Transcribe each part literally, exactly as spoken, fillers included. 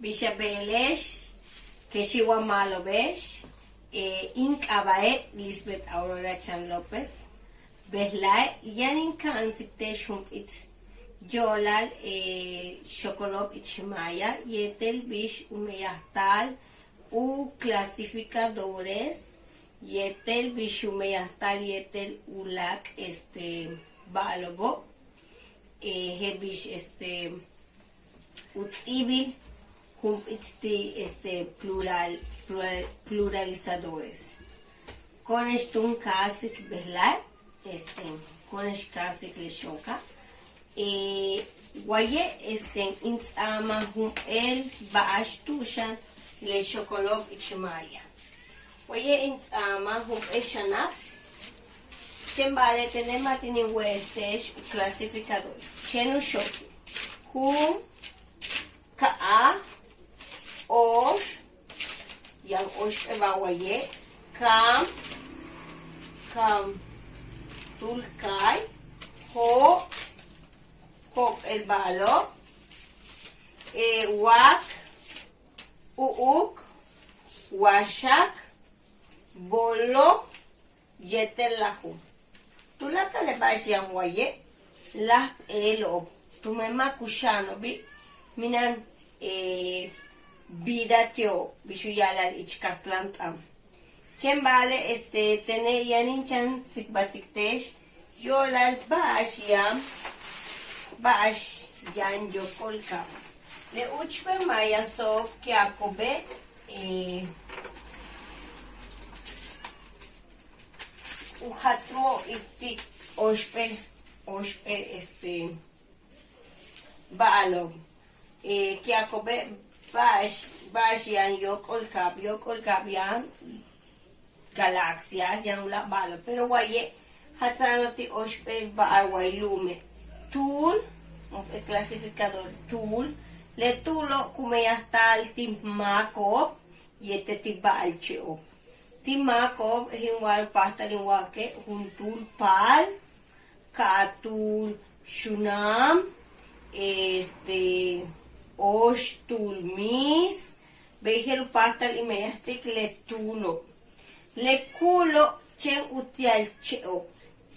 Bix a beele'ex, kexi' wa ma'alobe'ex. In k'aaba'e' Lisbeth Aurora Chan López. Bejla'e' yaan in ka'ansik te'ex jump'íit yo'olal xokolo'ob ich maaya yéetel bix u meyajta'al u clasificadores yéetel bix u meyajta'al yéetel uláak' este ba'alo'obo', je'el bix este u ts'íibil jump'íit ti' este plural, plural, pluralizadores. Ko'one'ex túun káajsik bejla'e', este ko'one'ex káajsik le xooka'. Waye' este in ts'aamaj jump'éel ba'ax tu'ux xan le xokolo'ob ich maaya. Waye' in ts'aamaj jump'éel xanab, chéen ba'ale' tene' ma' tin in we'es te'ex u clasificador, chéen u xokil jun ka'aj, óox, yaan óoxp'éel ba'al waye', kaam, kaam túul kaay, jo', jo'op'éel ba'alo'ob, wáak, u'uk, waxak, bolo', yéetel lajun. Tuláakal le ba'ax yaan waye' láaj p'éelo'ob tumen ma' kuxa'ano'obi', mina'an vida ti'ob bix u ya'ala'al ich kastlan t'aan. Chéen ba'ale' este tene' yaan in chan tsikbaltik te'ex yo'olal ba'ax yaan, ba'ax yaan yóok'ol kaab. Le úuchben maayaso'ob ki'ako'obe' u jatsmo'ob ti' óoxp'éel, óoxp'éel este ba'alo'ob. Ki'ako'obe' ba'ax, ba'ax yaan yóok'ol kaab, yóok'ol kaab yaan galaxias, yaan uláak' ba'alo'ob, pero waye' jatsa'ano'ob ti' óoxp'éel ba'al way lu'ume', túul, jump'éel clasificador túul. Le túulo' ku meyajta'al ti' máako'ob yéetel ti' ba'alche'ob. Ti' máako'ob je'el in wa'al u páajtal in wa'alike' jun túul paal, ka'aj túul xunáam, este óox túul miis, bey je'el u páajtal in meyajtik le túulo'. Le kuulo' chéen uti'al che'ob,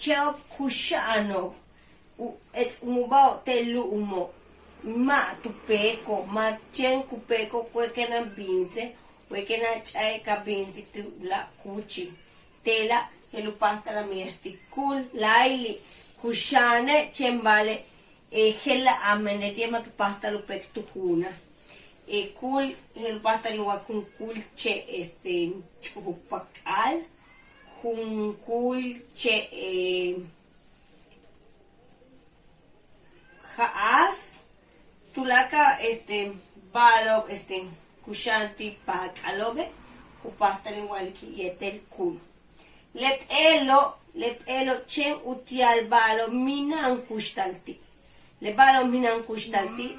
che'ob kuxa'ano'ob, u ets'muba'ob te' lu'umo', ma' tu péeko', ma' chéen ku péeko', way kéen a bíinsej, way kéen a ch'a'e' ka bíinsik ti' uláak' kúuchil. Te'ela' je'el u páajtal a meyajtik kuul, láayli' kuxa'ane' chéen ba'ale' je'ela' a men leti'e' ma' tu páajtal u péek tu juunal. Kuul je'el u páajtal in wa'alik jun kuul che' este ch'ujuk pak'al, jun kuul che' ja'as, tuláakal este ba'alo'ob este kuxa'an ti' pak'alo'obe' ku páajtal in wa'alik yéetel kuul. Le p'éelo', le p'éelo' chéen uti'al ba'alo'ob mina'an kuxtal ti'. Le ba'alo'ob mina'an kuxtal ti'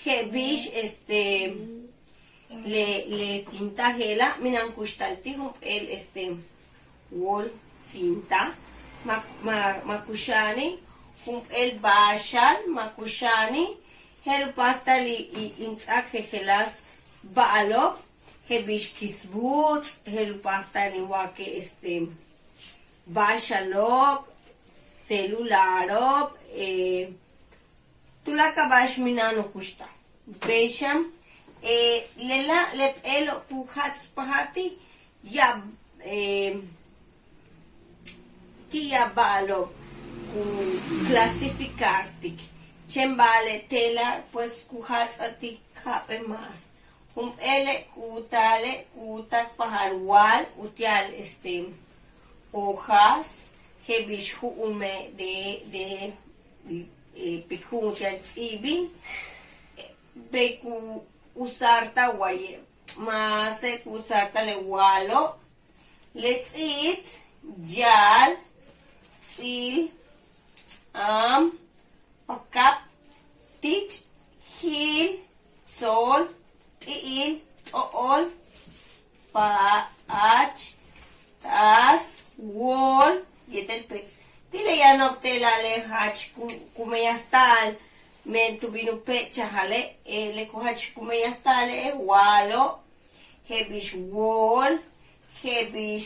je'el bix este le, le cinta je'ela' mina'an kuxtal ti' jump'éel este wóol cinta, ma', ma', ma' kuxa'ani', jump'éel báaxal ma' kuxa'ani'. Je'el u páajtal in, in ts'áak jejeláas ba'alo'ob, je'el bix kisbuuts', je'el u páajtal in wa'alike' este báaxalo'ob, celularo'ob, tuláakal ba'ax mina'an u kuxtal. Bey xan lela' le p'éelo' ku jats'pajal ti' ya'ab, ti' ya'ab ba'alo'ob ku clasificartik. Chéen ba'ale' te'ela' pues ku jats'aj ti' ka'ap'éel más. Jump'éele' ku taale' ku táakpajal wáal uti'al este hojas, je'el bix ju'une' de, de pik ju'un uti'al ts'íibil, bey ku usarta'al waye', máase' ku usarta'al le wáalo', le ts'íit, yaal, ts'íil, ts'áam, pakab, tich, jil, tsool, t'i'il, t'o'ol, paach, t'aas, wóol yéetel péets'. Ti' le yano'ob te'ela' le jach ku, ku meyajta'al men tu bin u pe'echajale', le ku jach ku meyajta'ale' wa'alo', je'el bix wóol, je'el bix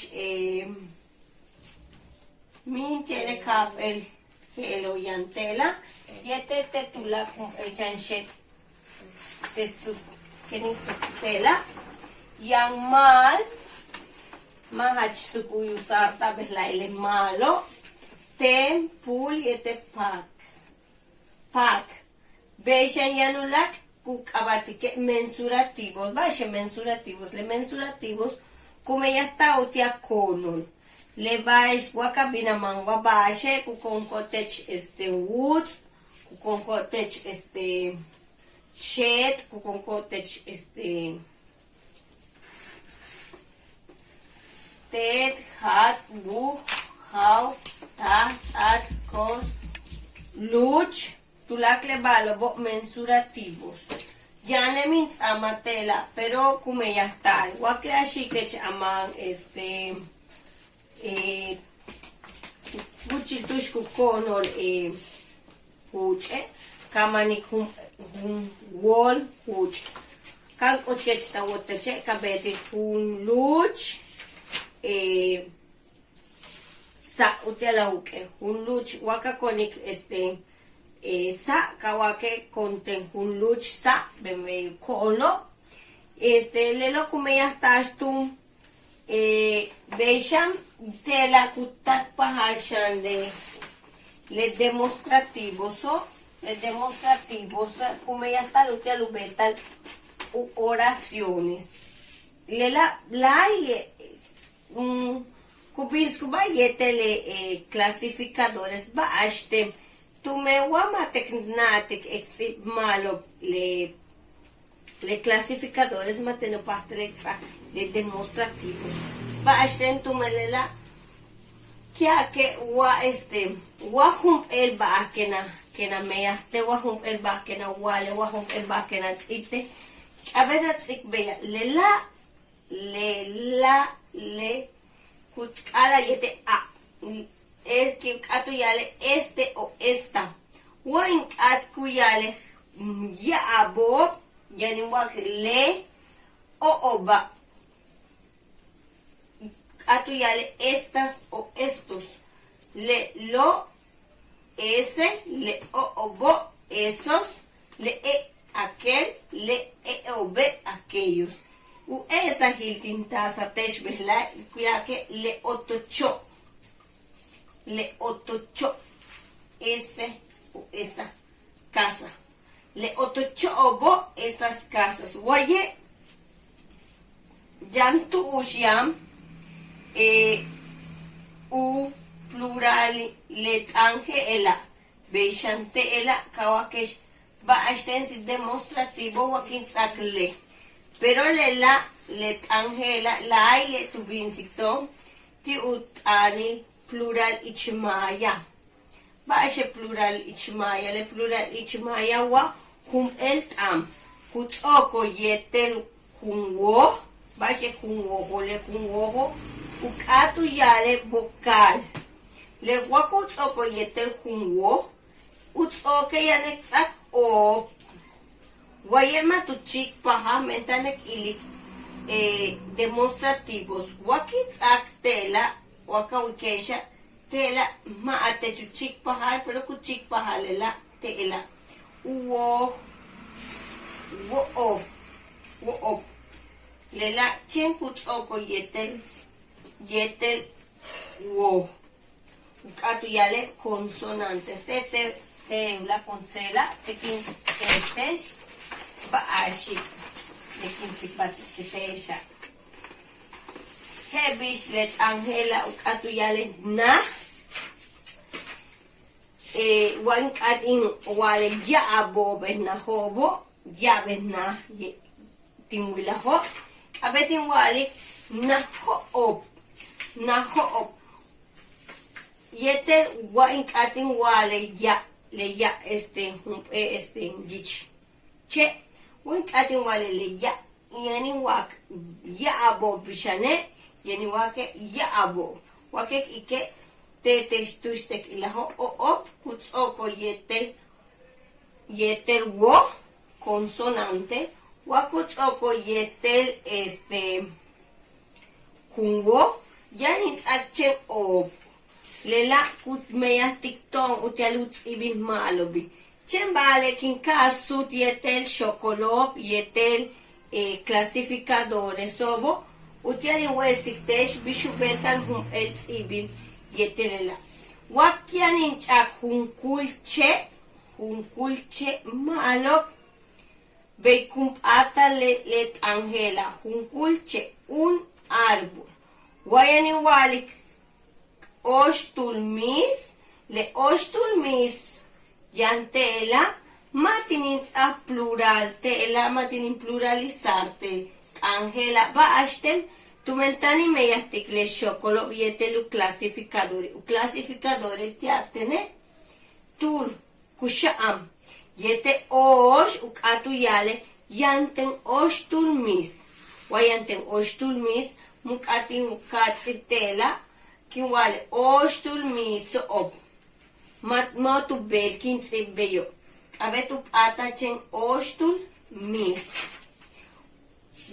minche' le ka'ap'éel je'elo' yaan te'ela', yéetel te' tuláak' jump'éel chan xéet' te' suuk, kéen in suuk te'ela', yaan máal, ma' jach suuk u usarta'al bejla'e' le máalo', teen, púul yéetel paak. Paak. Bey xan yaan uláak' ku k'aaba'tike' mensurativos. Ba'axe' mensurativos? Le mensurativos ku meyajta'al uti'al koonol. Le ba'ax wa ka bin a máan wa ba'axe' ku koonko'ob teech este wuuts', ku koonko'ob teech este xéet', ku koonko'ob teech este teet, jaats', buj, jaaw, taaj, t'aats', koos, luuch, tuláakal le ba'alo'obo' mensurativos. Yaan le min ts'áamal te'ela', pero ku meyajta'al wa ke a xi'ikech a máan este kúuchil tu'ux ku koonol juuch'e', ka manik jun jun wóol juuch'. Ka k'uchkech ta wóol teche' ka beetik jun luuch sa' uti'al a wuk'e' jun luuch. Wa ka konik este sa' ka wa'ake' konten jun luuch sa' bey u koonlo'. Este lelo' ku meyajta'al túun bey xan te'ela' ku táakpajal xan le le demostrativoso'. Le demostrativoso' ku meyajta'al uti'al u beeta'al u oraciones. Lela' láayli'e' ku biskuba' yéetel le clasificadores ba'axten tumen wa ma' t na'atik k ts'íib ma'alob le le clasificadores ma' ten u páajtal k ts'áaj le demostrativos. Ba'axten tumen lela' ki'ake' wa este wa jump'éel ba'al ken a ken a meyajte', wa jump'éel ba'al ken a wa'ale', wa jump'éel ba'al ken a ts'íibte', k'a'abéet a ts'íib beya'. Lela' lela' le ku k'a'ala'al yéetel a' es ku k'áat u ya'ale' este o esta. Wa in k'áat ku ya'ale' ya'abo'ob yaan in wa'ak le o'oba'. K'áat u ya'ale' estas o estos. Le lo' ese, le o'obo' esos, le e aquel, le e'obe' aquellos. U e'esajil tin taasaj te'ex bejla'e' ku ya'ake' le otocho'. Le otocho'. Ese o esa casa. Le otocho'obo' esas casas. Waye' yaan tu'ux yaan u plural le t'aan je'ela'. Bey xan te'ela' ka wa'ake'ex ba'axten si demostrativo wa kin ts'áak le. Pero lela' le t'aan je'ela' láayli'e' tu binsik to'on ti' u t'aanil plural ich maaya. Ba'axe' plural ich maaya? Le plural ich maaya wa jump'éel t'aan ku ts'o'okol yéetel jun woj. Ba'axe' jun wojo'? Le jun wojo' u k'áat u ya'ale' vocal. Le wa ku ts'o'okol yéetel jun woj u ts'o'oke' yaan k ts'áak oob. Waye' ma' tu chíikpajal men táan k ilik demostrativos. Wa kin ts'áak te'ela' wa ka wilike'exa' te'ela' ma' a teech u chíikpajal pero ku chíikpajal lela' te'ela'. U woj, wo'ob, wo'ob. Lela' chéen ku ts'o'okol yéetel yéetel woj. U k'áat u ya'ale' consonantes. Te te te u láak' junseela' te kin te'ex ba'axi' te kin tsikbaltik te'exa'. Je'el bix le t'aan je'ela' u k'áat u ya'ale' naj. Wa in k'áat in wa'ale' ya'abo'ob le najo'obo', ya'ab le naj tin wilajo'. K'a'abéet in wa'alik najo'ob, najo'ob. Yéetel wa in k'áat in wa'ale' ya', le ya' este jump'éel este yich che'. Wa in k'áat in wa'ale' le ya', yaan in wa'ak ya'abo'ob bix xane', yaan in wa'ake' ya'abo'ob. Wa k ilike' te te tu'ux t ilajo' o'ob ku ts'o'okol yéetel yéetel woj, consonante, wa ku ts'o'okol yéetel este jun woj, yaan in ts'áak chéen o'ob. Lela' ku meyajtik to'on uti'al u ts'íibil ma'alobi'. Chéen ba'ale' kin ka'aj suut yéetel xokolo'ob yéetel clasificadoreso'obo', uti'al in we'esik te'ex bix u beeta'al jump'éel ts'íibil yéetel lela'. Wa yaan in ch'a'ak junkúul che', junkúul che' ma'alob, bey kun p'áatal le le t'aan je'ela', junkúul che', un árbol. Wa yaan in wa'alik óoxtúul miis, le óoxtúul miis yaan te'ela', ma' tin in ts'áaj plural te'ela', ma' tin in pluralizarte t'aan je'ela', ba'axten tumen táan in meyajtik le xokolo'ob yéetel u clasificadore', u clasificadore' ti'al tene' túul kuxa'an yéetel óox u k'áat u ya'ale' yaan ten óoxtúul miis. Wa yaan ten óoxtúul miis, mu k'áat in ka'aj ts'íib te'ela', kin wa'ale' óoxtúul miiso'ob. Ma' ma' tu beel kin ts'íib beyo', k'a'abéet u p'áatal chéen óoxtúul miis.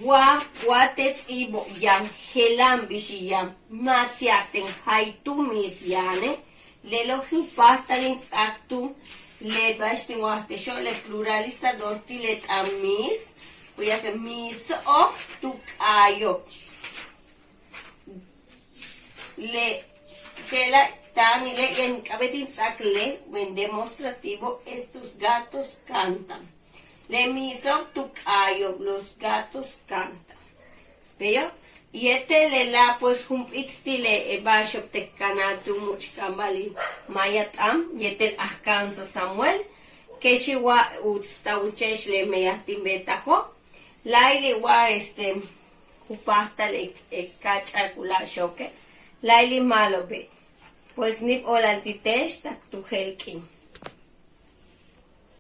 Wa wa te' ts'íibo' yaan jela'an bix yaan, ma' ti'al ten jaytúul miis yaane', lelo' je'el u páajtal in ts'áak túun le ba'ax tin wa'aj te'exo' le pluralizador ti' le t'aan miis, ku ya'alike' miiso'ob tu k'aayo'ob. Le je'ela' táanile' yaan k'a'abéet in ts'áak le, en demostrativo, estos gatos cantan. Le miiso'ob tu k'aayo'ob, los gatos cantan. Beyo', yéetel lela' pues jump'íit ti' le ba'axo'ob te' k kanáantik u múuch' kaambal in maaya t'aan yéetel ajka'ansaj Samuel, kexi' wa uts ta úucha'ex le meyaj tin beetajo', láayli' wa este ku páajtal k ka'ach ch'a'ak u láak' xooke', láayli' ma'alobe'. Pues níib óolal ti' te'ex tak tu jeel k'iin.